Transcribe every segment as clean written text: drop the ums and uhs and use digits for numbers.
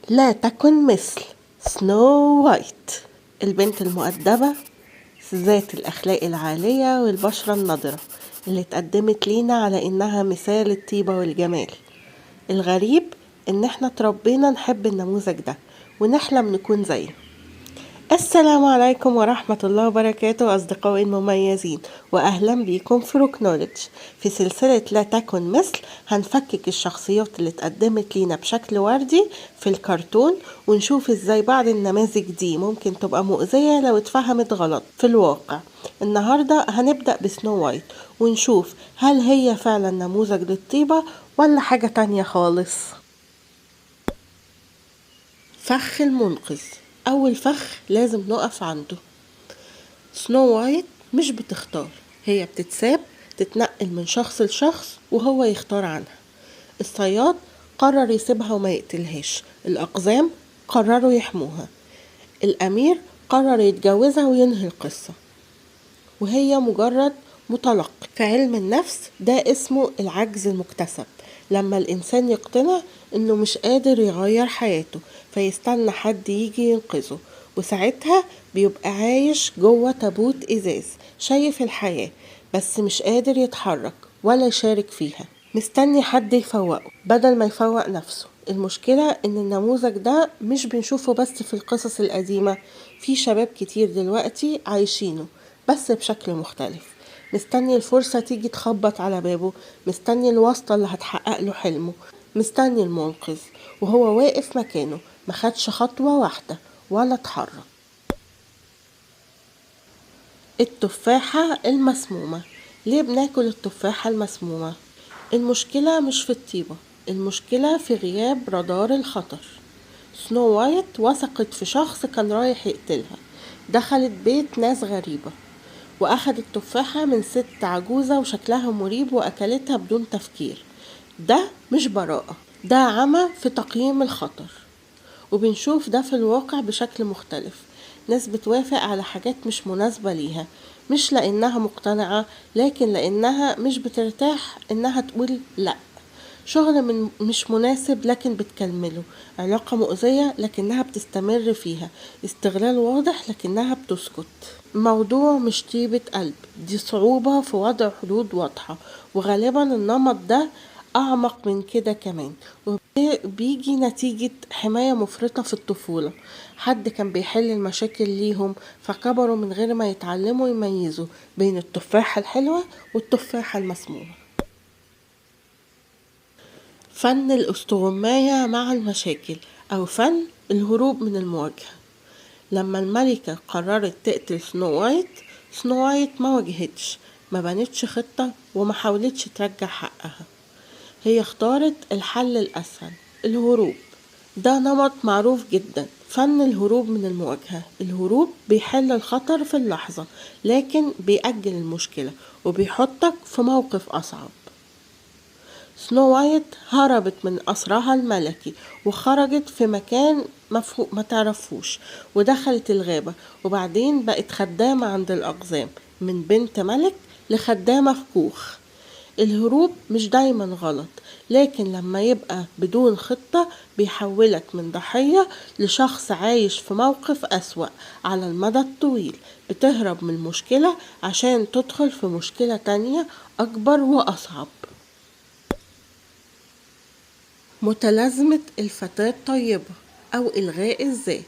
لا تكن مثل سنو وايت، البنت المؤدبة ذات الأخلاق العالية والبشرة النضرة اللي اتقدمت لينا على إنها مثال الطيبة والجمال. الغريب إن احنا تربينا نحب النموذج ده ونحلم نكون زيه. السلام عليكم ورحمة الله وبركاته أصدقائي المميزين، وأهلا بيكم في روك نوليدج. في سلسلة لا تكن مثل هنفكك الشخصيات اللي اتقدمت لينا بشكل وردي في الكرتون، ونشوف ازاي بعض النماذج دي ممكن تبقى مؤذية لو اتفهمت غلط في الواقع. النهاردة هنبدأ بسنو وايت ونشوف هل هي فعلا نموذج للطيبة ولا حاجة تانية خالص. فخ المنقذ، أول فخ لازم نقف عنده. سنو وايت مش بتختار، هي بتتساب تتنقل من شخص لشخص وهو يختار عنها. الصياد قرر يسيبها وما يقتلهاش، الأقزام قرروا يحموها، الأمير قرر يتجوزها وينهي القصة، وهي مجرد متلقي. في علم النفس ده اسمه العجز المكتسب، لما الإنسان يقتنع إنه مش قادر يغير حياته فيستنى حد يجي ينقذه، وساعتها بيبقى عايش جوه تابوت إزاز، شايف الحياة بس مش قادر يتحرك ولا يشارك فيها، مستني حد يفوقه بدل ما يفوق نفسه. المشكلة إن النموذج ده مش بنشوفه بس في القصص القديمة، في شباب كتير دلوقتي عايشينه بس بشكل مختلف، مستني الفرصة تيجي تخبط على بابه، مستني الواسطة اللي هتحقق له حلمه، مستني المنقذ، وهو واقف مكانه ما خدش خطوة واحدة ولا اتحرك. التفاحة المسمومة، ليه بناكل التفاحة المسمومة؟ المشكلة مش في الطيبة، المشكلة في غياب رادار الخطر. سنو وايت وثقت في شخص كان رايح يقتلها، دخلت بيت ناس غريبة وأخدت تفاحة من ست عجوزة وشكلها مريب وأكلتها بدون تفكير. ده مش براءة، ده عمى في تقييم الخطر. وبنشوف ده في الواقع بشكل مختلف، ناس بتوافق على حاجات مش مناسبة ليها، مش لأنها مقتنعة لكن لأنها مش بترتاح إنها تقول لأ. شغل من مش مناسب لكن بتكمله، علاقة مؤذية لكنها بتستمر فيها، استغلال واضح لكنها بتسكت. الموضوع مش طيبة قلب، دي صعوبة في وضع حدود واضحة، وغالبا النمط ده أعمق من كده كمان، وبيجي نتيجة حماية مفرطة في الطفولة. حد كان بيحل المشاكل ليهم فكبروا من غير ما يتعلموا يميزوا بين التفاحة الحلوة والتفاحة المسمومة. فن الاستغماية مع المشاكل أو فن الهروب من المواجهة. لما الملكة قررت تقتل سنو وايت، سنو وايت ما واجهتش، ما بنتش خطة وما حاولتش ترجع حقها، هي اختارت الحل الأسهل، الهروب. ده نمط معروف جدا، فن الهروب من المواجهة. الهروب بيحل الخطر في اللحظة لكن بيأجل المشكلة وبيحطك في موقف أصعب. سنو وايت هربت من قصرها الملكي وخرجت في مكان ما تعرفوش، ودخلت الغابة، وبعدين بقت خدامة عند الأقزام، من بنت ملك لخدامة في كوخ. الهروب مش دايما غلط، لكن لما يبقى بدون خطة بيحولك من ضحية لشخص عايش في موقف أسوأ على المدى الطويل. بتهرب من المشكلة عشان تدخل في مشكلة تانية أكبر وأصعب. متلازمة الفتاة الطيبة أو إلغاء الذات.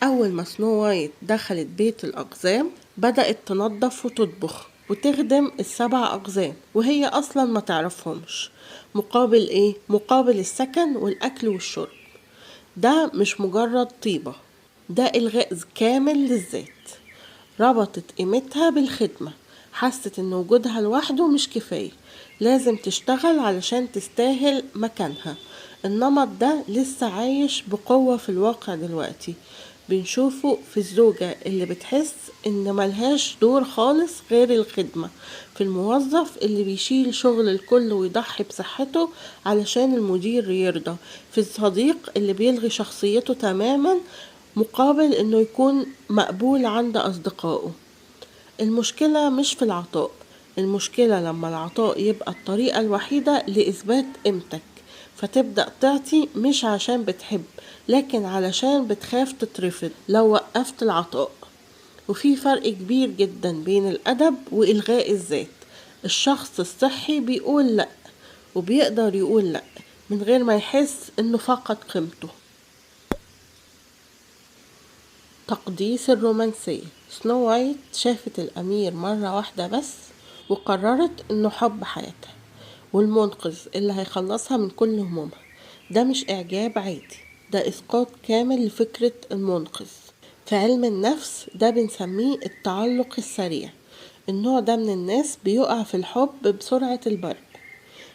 أول ما سنو وايت دخلت بيت الأقزام بدأت تنظف وتطبخ وتخدم السبع أقزام وهي أصلا ما تعرفهمش، مقابل إيه؟ مقابل السكن والأكل والشرب. ده مش مجرد طيبة، ده إلغاء كامل للذات. ربطت قيمتها بالخدمة، حست إن وجودها لوحده مش كفاية، لازم تشتغل علشان تستاهل مكانها. النمط ده لسه عايش بقوة في الواقع دلوقتي، بنشوفه في الزوجة اللي بتحس إن ملهاش دور خالص غير الخدمة، في الموظف اللي بيشيل شغل الكل ويضحي بصحته علشان المدير يرضى، في الصديق اللي بيلغي شخصيته تماما مقابل إنه يكون مقبول عند أصدقائه. المشكلة مش في العطاء، المشكلة لما العطاء يبقى الطريقة الوحيدة لإثبات قيمتك. فتبدأ تعطي مش عشان بتحب، لكن علشان بتخاف تترفض لو وقفت العطاء. وفي فرق كبير جدا بين الأدب وإلغاء الذات. الشخص الصحي بيقول لأ، وبيقدر يقول لأ من غير ما يحس إنه فقد قيمته. تقديس الرومانسية. سنو وايت شافت الأمير مرة واحدة بس وقررت إنه حب حياتها والمنقذ اللي هيخلصها من كل همومها. ده مش إعجاب عادي، ده إسقاط كامل لفكرة المنقذ. في علم النفس ده بنسميه التعلق السريع. النوع ده من الناس بيقع في الحب بسرعة البرق،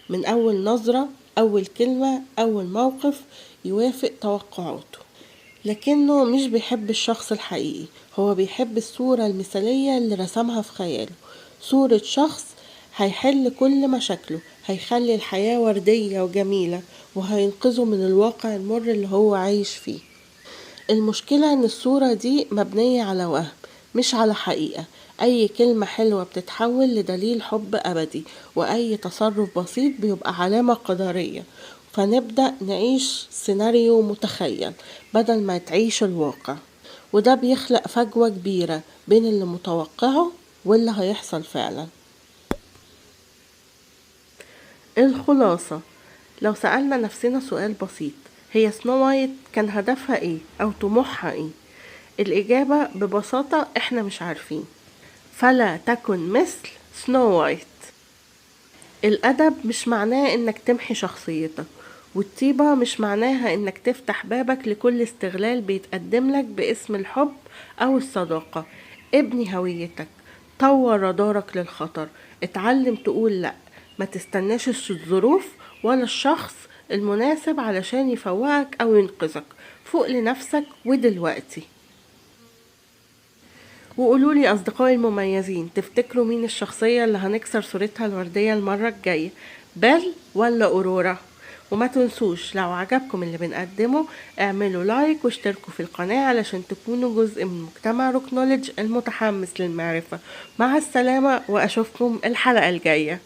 من أول نظرة، أول كلمة، أول موقف يوافق توقعاته. لكنه مش بيحب الشخص الحقيقي، هو بيحب الصورة المثالية اللي رسمها في خياله، صورة شخص هيحل كل مشاكله، هيخلي الحياة وردية وجميلة، وهينقذه من الواقع المر اللي هو عايش فيه. المشكلة ان الصورة دي مبنية على وهم مش على حقيقة. اي كلمة حلوة بتتحول لدليل حب ابدي، واي تصرف بسيط بيبقى علامة قدرية، فنبدأ نعيش سيناريو متخيل بدل ما تعيش الواقع. وده بيخلق فجوة كبيرة بين اللي متوقعه واللي هيحصل فعلا. الخلاصة، لو سألنا نفسنا سؤال بسيط، هي سنو وايت كان هدفها ايه او طموحها ايه؟ الإجابة ببساطة احنا مش عارفين. فلا تكن مثل سنو وايت. الأدب مش معناه انك تمحي شخصيتك، والطيبة مش معناها انك تفتح بابك لكل استغلال بيتقدم لك باسم الحب او الصداقة. ابني هويتك، طور رادارك للخطر، اتعلم تقول لا، ما تستناش الظروف ولا الشخص المناسب علشان يفوقك او ينقذك. فوق لنفسك ودلوقتي. وقولولي أصدقائي المميزين، تفتكروا مين الشخصية اللي هنكسر صورتها الوردية المرة الجاية، بيل ولا أورورا؟ وما تنسوش لو عجبكم اللي بنقدمه اعملوا like واشتركوا في القناة علشان تكونوا جزء من مجتمع روك نوليدج المتحمس للمعرفة. مع السلامة، وأشوفكم الحلقة الجاية.